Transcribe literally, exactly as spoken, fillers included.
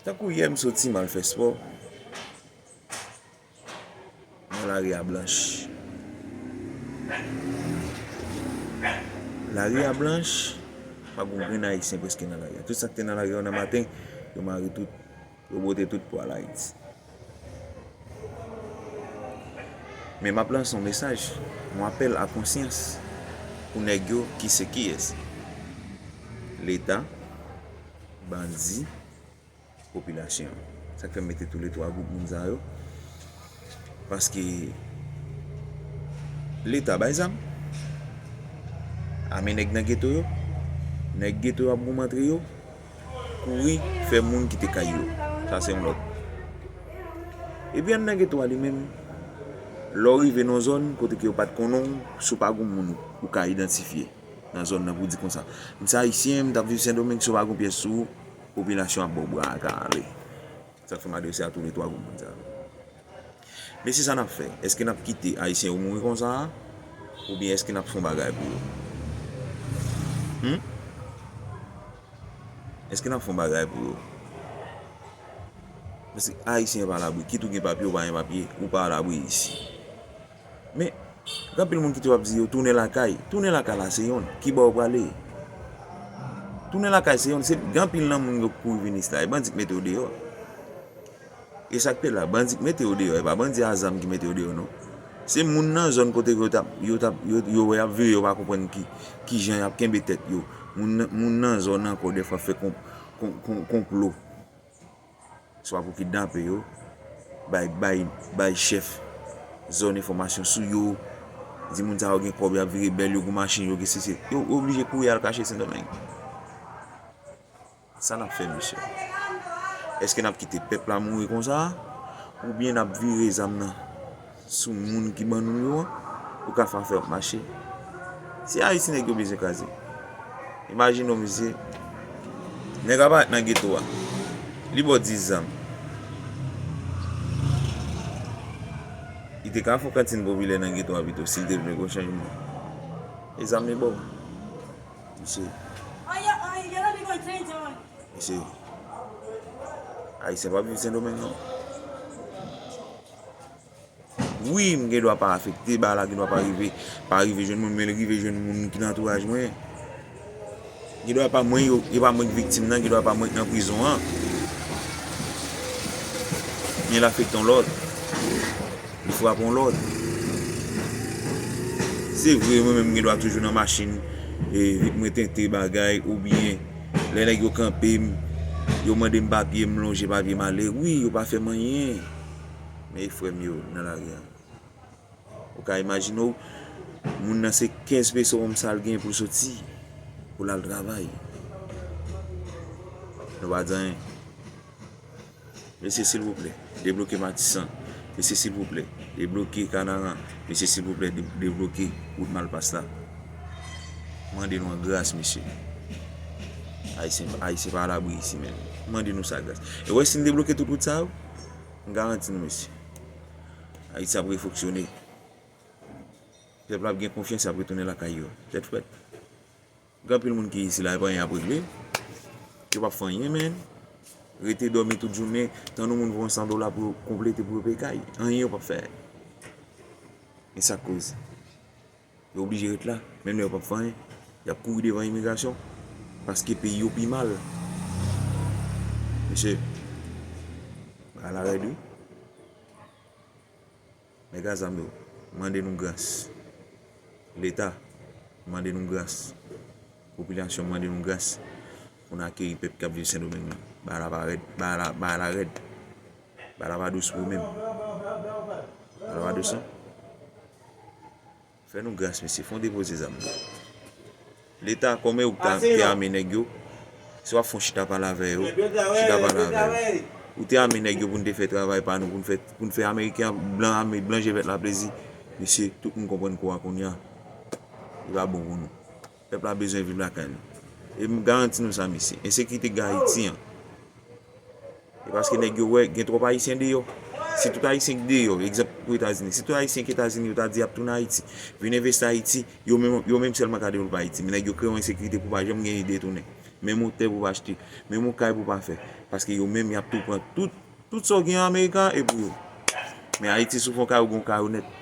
Tankou yè m soti m al fè spò nan lari a blanch. Lari a blanch, pa gen yon grenn Ayisyen prèske nan lari a. Tout sa k te nan lari a nan maten, yo mare tout, yo bwote tout pou al Ayiti. Men m ap lanse yon mesaj, yon apèl a konsyans pou nèg yo ki se kiyès? Leta, bandi, popilasyon. Sa k fè m mete toulètwa gwoup moun sa yo? Paske Leta bay zam, ame nèg nan geto yo, nèg geto yo ap goumen antre yo, kouri fè moun kite kay yo. Sa se yon lòt. Epi anndan geto a li menm, lè w rive nan yon zòn kote ke yo pa t konnen w, si w pa gen yon moun ou ka idantifye nan zòn nan pou w di konsa, "M se Ayisyen, m t ap viv Sendomeng, si w pa gen yon pyès sou ou, popilasyon ap ba w bra kale." Sa k fè m adrese a toulètwa gwoup moun sa yo. Mesye, sa n ap fè? Èske n ap kite Ayisyen yo mouri konsa a? Oubyen èske n ap fè yon bagay pou yo? Hmm? Èske n ap fè yon bagay pou yo? Paske Ayisyen pa alabri. Kit ou gen papye, ou pa gen papye, ou pa alabri isi. Men, gen anpil moun ki toujou ap di yo, "Tounen lakay." Tounen lakay la se yonn. Ki bò w prale? Tounen lakay se yonn. Se gen anpil nan moun yo k kouri vin isit la. E bandi k mete yo deyò. E sa k pi rèd la, bandi k mete yo deyò, e pa bandi a zam ki mete yo deyò, non. Se moun nan zòn kote yo t ap, yo t ap, yo, yo wè y ap vire, yo pa konprann ki, ki jan y ap kenbe tèt yo. Moun nan, moun nan zòn nan ankò dèfwa fè kon, kon, kon, konplo. Swa pou kidnape yo, bay, bay, bay chèf zòn enfòmasyon sou yo, di moun sa yo gen kòb, y ap vire bèl, yo gen machin, yo gen sesi. Yo, yo oblije kouri al kache Sendomeng. Sa n ap fè, mesye? Èske n ap kite pèp la mouri konsa? Oubyen n ap vire zam nan sou moun ki ban nou yo an pou ka fè afè yo ap mache? Se Ayiti nèg yo bezwen kraze. Imajine w, mesye, nèg ap parèt nan geto a. Li ba w dis zam. Li te ka fè yon kantin popilè nan geto a pito si l te vle gwo chanjman. E zam li ba w. Mesye. Mesye. Ayisyen p ap viv Sendomeng, non. Wi, m gen dwa pa afekte, bagay la gen dwa pa rive, pa rive jwenn mwen, men l rive jwenn moun ki nan antouraj mwen. Gen dwa pa mwen yo, e pa mwen k viktim nan, gen dwa pa mwen k nan prizon an. Men l afekte yon lòt. Li frape yon lòt. Se vre, mwen menm, m gen dwa toujou nan machin, e, vit mwen tente bagay, oubyen lè nèg yo kanpe m, yo mande m papye, m lonje papye, m ale. Wi, yo pa fè m anyen. Men e frè m yo nan lari a. Ou ka imajine w, moun nan se kenz peso menm sa l gen pou l soti, pou l al travay. Nou pa di anyen. Mesye, silvouplè, debloke Matisan. Mesye, silvouplè, debloke Kanaran. Mesye, silvouplè, de-, debloke wout Malpas la. Mande nou an gras, mesye. Ayisyen, Ayisyen pa alabri isi menm. Mande nou sa gras. E w wè si n debloke tout wout sa yo, m garanti nou, mesye, Ayiti ap refonksyone. Pèp la ap gen konfyans, y ap retounen lakay yo. Tèt frèt. Gen anpil moun ki isi la, e pa anyen y ap regle. Yo p ap fè anyen, men. Rete dòmi tout jounen, tann yon moun voye yon san dola pou yo konplete, pou yo peye kay. Anyen yo p ap fè. E sa k koz? Yo oblije ret la, menm lè yo p ap fè anyen. Y ap kouri devan imigrasyon, paske peyi yo pi mal. Mesye, bagay la rèd, wi. Nèg a zam yo, mande nou gras. Leta, mande nou gras. Popilasyon, mande nou gras pou n akeyi pèp k ap viv Sendomeng nan. Bagay la pa rèd, bagay la, bagay la rèd. Bagay la pa dous pou ou menm. Bagay la pa dous, non. Fè nou gras, mesye, fè w depoze zam nan. Leta, kòman ou ta, te ame nèg yo? Si w ap fè yon chita pale avè yo, chita pale avè yo. Ou te ame nèg yo pou n te fè travay pa nou, pou n fè, pou n fè Ameriken an, blan ame, blan je vèt la plezi. Mesye, tout moun konprann kou a kounye a. Li pa bon pou nou. Pèp la bezwen viv lakay li. E m garanti nou sa, mesye. Ensekirite k gen Ayiti an, e paske nèg yo wè gen twòp Ayisyen deyò. Si tout Ayisyen k deyò, egzanp pou Etazini, si tout Ayisyen k Etazini yo ta di y ap tounen Ayiti, vin envesti Ayiti, yo menm, yo menm sèlman ka devlope Ayiti. Men nèg yo kreye yon ensekirite pou pa janm gen ide tounen. Menm yon tè pou w pa achte. Menm yon kay pou w pa fè. Paske yo menm, y ap tou pran tout, tout sa w gen an Amerika, e pou yo. Men Ayiti, si w fè yon kay, ou gen yon kay onèt.